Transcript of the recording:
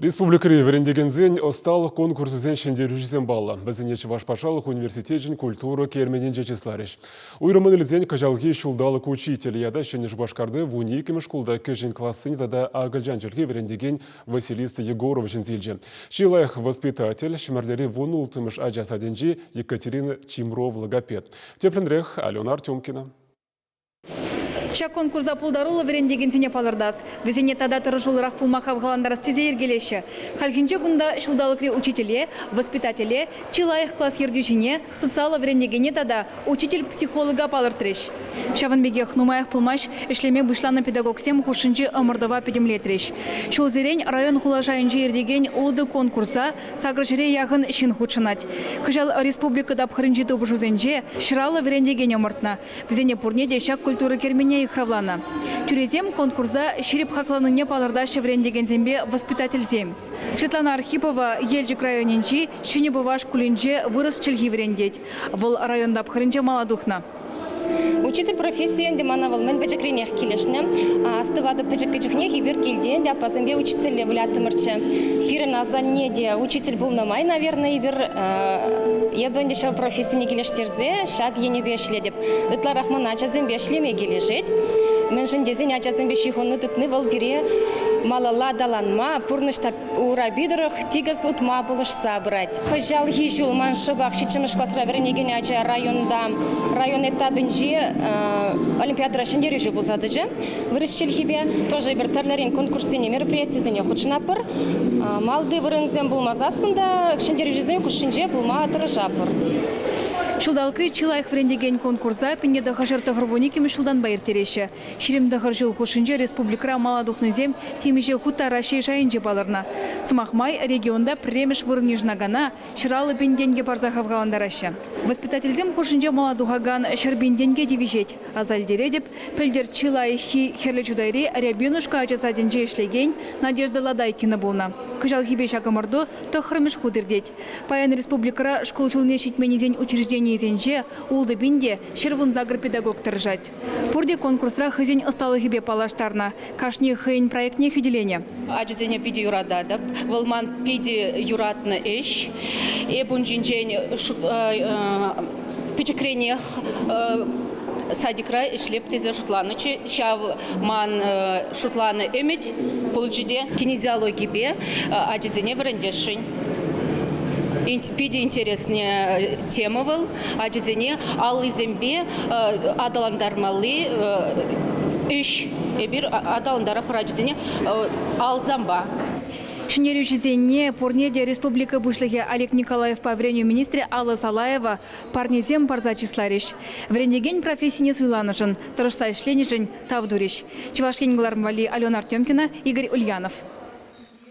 Республикӑри вӗрентекенсен ӑсталӑх конкурсӗсен ҫӗнтерӳҫисем паллӑ. Вӗсене Чӑваш патшалӑх университечӗн культура керменӗнче чысларӗҫ. Уйрӑммӑн илсен кӑҫалхи ҫулталӑк учителӗ ята Ҫӗнӗ Шупашкарти 12-мӗш шкулта кӗҫӗн классен тата акӑлчан чӗлхи вӗрентекен Василиса Егорова ҫӗнсе илчӗ. Чи лайӑх воспитатель Ҫӗмӗрлери 16-мӗш ача садӗнчи Екатерина Чимрова логопед. Тӗплӗнрех Алена Артемкина. Ҫак конкурса пултаруллӑ вӗрентекенсене палӑртас, вӗсене тата тӑрӑшуллӑрах пулма хавхалантарас тесе йӗркелеҫҫӗ. Хальхинче кунта ҫулталӑкри учителе, воспитателе, чи лайӑх класс ертӳҫине, социаллӑ вӗрентекене тата учитель-психолога палӑртрӗҫ. Ҫавӑн пекех нумаях пулмасть ӗҫлеме пуҫланӑ педагогсем хушшинчи ӑмӑртӑва пӗтӗмлетрӗҫ. Ҫулсерен район-хула шайӗнче иртекен ултӑ конкурса сакӑр ҫӗре яхӑн ҫын хутшӑнать. Кӑҫал республика тапхӑрӗнчи тупӑшусенче ҫӑраллӑ вӗрентекен ӑмӑртнӑ. Вӗсене пурне те ҫак культура керменне йыхравланӑ. Тӳресем конкурса ҫирӗп хакланине палӑртаҫҫӗ вӗрентекенсемпе воспитательсем. Светлана Архипова Елчӗк районӗнчи Ҫӗнӗ Пӑва шкулӗнче вырӑс чӗлхи вӗрентет. Вӑл район тапхӑрӗнче мала тухнӑ. Учитель профессийӗ ӗнтӗ мана вӑл мӗн пӗчӗкренех килӗшнӗ. Астӑватӑп, пӗчӗккӗ чухнех эпир килте ӗнтӗ аппасемпе учительле выляттӑмӑрччӗ. Пирӗн асанне те учитель пулнӑ май, наверное, эпир эпӗ ӗнтӗ ҫав профессине килӗштерсе ҫак енӗпе ӗҫлетӗп. Ытларах мана ачасемпе ӗҫлеме килӗшет. Мӗншӗн тесен ачасемпе ҫыхӑну тытни вӑл пире малалла аталанма, пурнӑҫ урапи тӑрӑх тикӗс утма пулӑшса пырать. Кӑҫалхи ҫул ман шӑпах ҫиччӗмӗш класра вӗренекен ача районта район этапӗнчи олимпиадӑра ҫӗнтерӳҫӗ пулса тӑчӗ. Вырӑс чӗлхипе тоже эпир тӗрлӗрен конкурссене, мероприятисене хутшӑнатпӑр. Малти вырӑнсем пулмасассӑн та ҫӗнтерӳҫӗсен хушшинче пулма тӑрӑшатпӑр. Ҫулталӑкри чи лайӑх вӗрентекен конкурса 1992 ҫултанпа ирттереҫҫӗ. 29 ҫул хушшинче республикӑра мала тухнисем темиҫе хут та Раҫҫей шайӗнче палӑрнӑ. Сӑмах май, регионта пӗрремӗш вырӑн йышӑнакана 150 пин тенкӗ парса хавхалантараҫҫӗ. Воспитательсем хушшинче мала тухакан 100 пин тенке тивӗҫет. Аса илтеретӗп, пӗлтӗр чи лайӑххи Хӗрлӗ Чутайри Рябинушка ача садӗнче ӗҫлекен Надежда Ладайкина пулнӑ. Кӑҫалхипе ҫак ӑмӑрту тӑххӑрмӗш хут иртет. Паян республикӑра шкул ҫулне ҫитменнисен учрежденийӗсенче ултӑ пин те 118 педагог тӑрӑшать. Пурте конкурсра хӑйсен ӑсталӑхӗпе паллаштарнӑ, кашни хӑйӗн проектне хӳтӗленӗ. Ачасене питӗ юрататӑп. Вӑл ман питӗ юратнӑ ӗҫ. Эп ун ҫинчен пӗчӗкренех садикра ӗҫлеп тесе шутланӑччӗ. Ҫав ман шутланӑ ӗмӗт пулчӗ те кинезиологипе ачасене вӗрентесшӗн. Питӗ интересный тема вӑл. Ачасене аллисемпе аталантармалли ӗҫ. Эпир аталантаратпӑр ачасене алсампа. Ҫӗнтерӳҫӗсене пурне те республика Пуҫлӑхӗ Олег Николаевпа вӗренӳ министрӗ Алла Салаева парнесем парса чысларӗҫ. Вӗрентекен профессине суйланӑшӑн, тӑрӑшса ӗҫленӗшӗн тав турӗҫ. Чӑваш Ен кӑларӑм валли Алена Артемкина, Игорь Ульянов.